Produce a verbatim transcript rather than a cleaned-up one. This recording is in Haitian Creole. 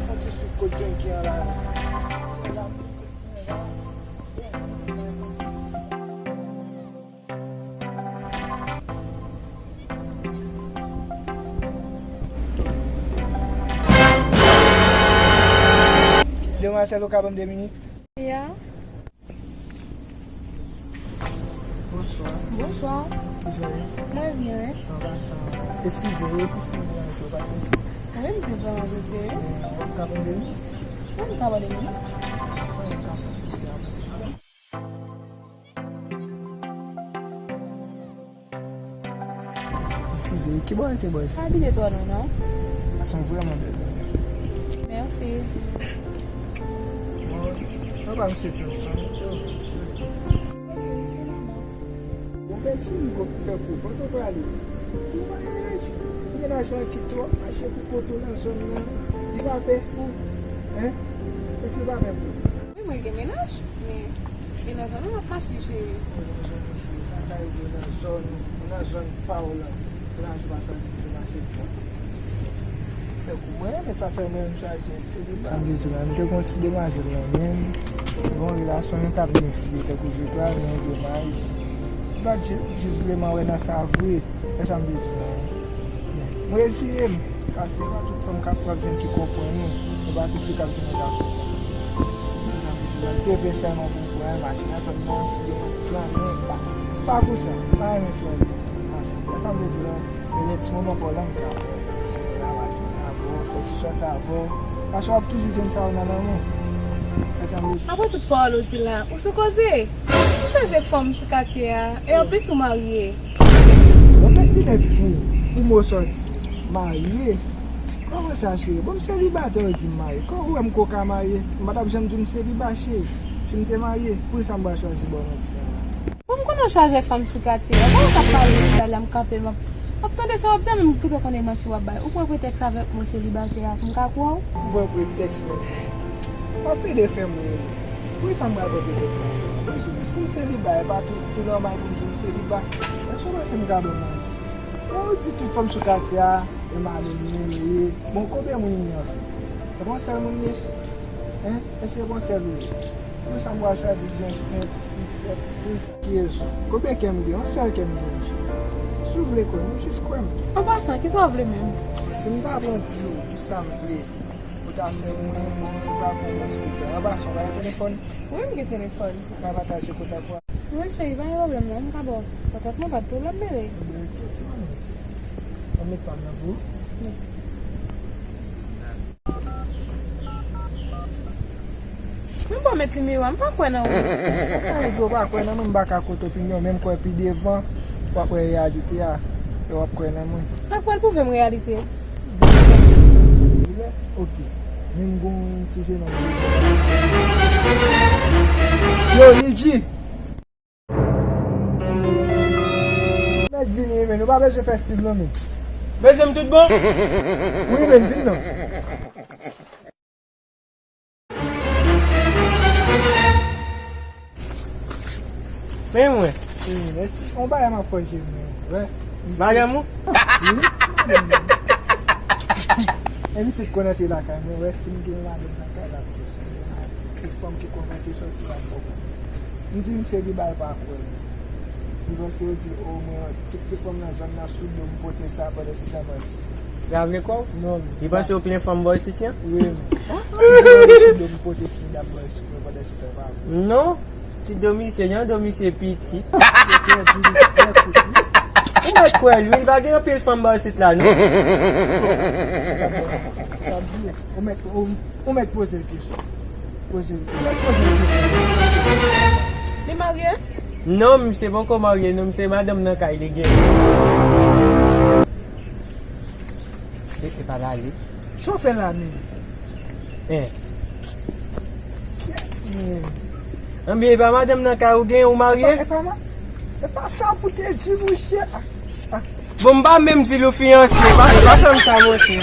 Soti sou kot Junkie an la. Demwazèl, ou ka ban m de minit? Ya. Bonswa. Bonswa. Kijan w ye? Mwen byen, wi. An pasan, eskize, wi, pou fini an, yo pa te. Wi, m te vrèman prese, wi. Men, w ap ka pran de minit? Wi, m ka pran de minit. Mwen, m ka fè ti pye avanse. Eskize, ki bò w rete bò isit? Pa bliye twò non, non. Sa vrèman bèl. Mèsi. Bon, papa, misye Johnson. Ou pèdi m kot tankou, kote w prale? Ou pa gen menaj? Ou menaj lan ki twò mache pou kont ou nan zòn nan. Li pa pè pou, en? Èske li pa pè pou? Wi, mwen gen menaj, men e nan zòn nan m ap mache, cheri. Ou nan zòn ou, cheri, sa ka rive nan zòn ou, ou nan zòn pa w lan. Menaj ou pa chwazi pou mache pou ou. Tankou mwen, men sa fè mwen menm chwazi seliba. Sa m te di la, m te gon ti demwazèl nan men m. Gon relasyon nou t ap byen file tankou zetwal, men domaj. M pa t jis, jis vle m wè nan sa vre. E sa m te di la. M reziye m. Paske pa tout fanm k ap, w ap jwenn ki konprann ou. E pa tout fi k ap jwenn yon gason konprann. Te vle sèlman pou m pran yon machin, nan zòn nan, flanmen, pa, pa pou sa. M pa renmen flanmen. Machin. E sa m te di la. Men gen ti moman pa w la, m ka fè ti travay avè w, fè ti sòti avè w. Paske w ap toujou jwenn sa w nan lanmou. E sa m te di. Apre tout pawòl ou di la, ou sou koze? Ou chanje fanm sou katye a, e anplis ou marye. Bon, mèt di nèt pou, pou mo sòti. Marye? Kòman sa, cheri? Bon, m selibatè, ou di m marye. Kòman ou wè m ko ka marye? M pa t ap janm di w m seliba, cheri. Si m te marye, poukisa m pral chwazi bò manti an la? Bon, m konnen w chanje fanm sou katye a. Kòman w t ap pale sou Italia, m kanpe, m ap, m ap tande sa w ap di a, men m kite konnen manti w ap bay. Ou pran pretèks avèk mo selibatè a pou m ka kwè w? M pran pretèks, men w ap pede fè m rele. Poukisa m pral pran pretèks sa? Si m seliba, e pa tou, tou nòmal pou m di m seliba? Èske w panse m ka ba w manti? Bon, ou di tout fanm sou katye a, e malè m ye, m ye. Bon, konbyen moun m ye anfen? E pa yon sèl moun m ye? Hein? Èske e pa yon sèl ou ye? Poukisa m pral chwazi gen senk, sis, sèt, dis? Ki rezon? Konbyen kè m gen? Yon sèl kè m gen, cheri. Si w vle kwè m, jis kwè m. An pasan, kisa w vle menm? Si m ta pran di w tout sa m vle, ou ta fè mwen, mwen, ou ta pran mwen ti kote. An pasan, w pa gen telefòn? Wi, m gen telefòn. Ou ka pataje kontak ou? Wi, cheri, pa gen pwoblèm non, m ka ba w kontak mwen, pa de pwoblèm, bebe. Ebyen, ok, ti manmi. Mwen met pa m nan pou ou. Wi. Mwen pa met nimewo a, m pa kwè nan ou. Sa ka rive w pa kwè nan mwen, m pa ka kont opinyon, men m kwè pi devan, w ap wè reyalite a, e w ap kwè nan mwen. Sa k pral pwouve m reyalite? Ok. Men m gon ti jenon. Yo, Nidji! Mèt vini, men nou pa bezwen fè stil non, men. Bezwen m tout bon? Wi, men vin non. Men mwen. Wi, mèsi. On bagay m ap fè, jeni, wè. Madanm ou? Wi. E misye k konn antre lakay mwen, wè, si m gen madanm lakay la, se fanm ki konn antre soti la, fòk. M di misye li bay pa kwè. Li panse yo di, o, mwen, tout ti fanm nan zòn nan sou do m pote sa pandan se tan manti. Li pa vle kwè w? Non. Li panse w plen fanm bò isit, an? Wi, men. Li di mwen sou do m pote ti medam bò isit, mwen pandan se tan pa vre. Non. Ti do misye, jan do misye piti. Ou mèt kwè l, wi, li pa gen anpil fanm bò isit la, non. Ou mèt, ou, ou mèt poze l kesyon. Poze l, ou mèt poze l kesyon. Li marye? Non, misye poko marye, non, misye madanm nan kay li gen. E, e pa pale. Sa w fè la menm? En. Kè, men. Anben, e pa madanm nan kay ou gen, ou marye? E pa, e pa ma-, e pa sa pou te di, monchè. Ah, sa. Bon, m pa menm di l ou fiyanse. Pa, pa fè m sa, monchè.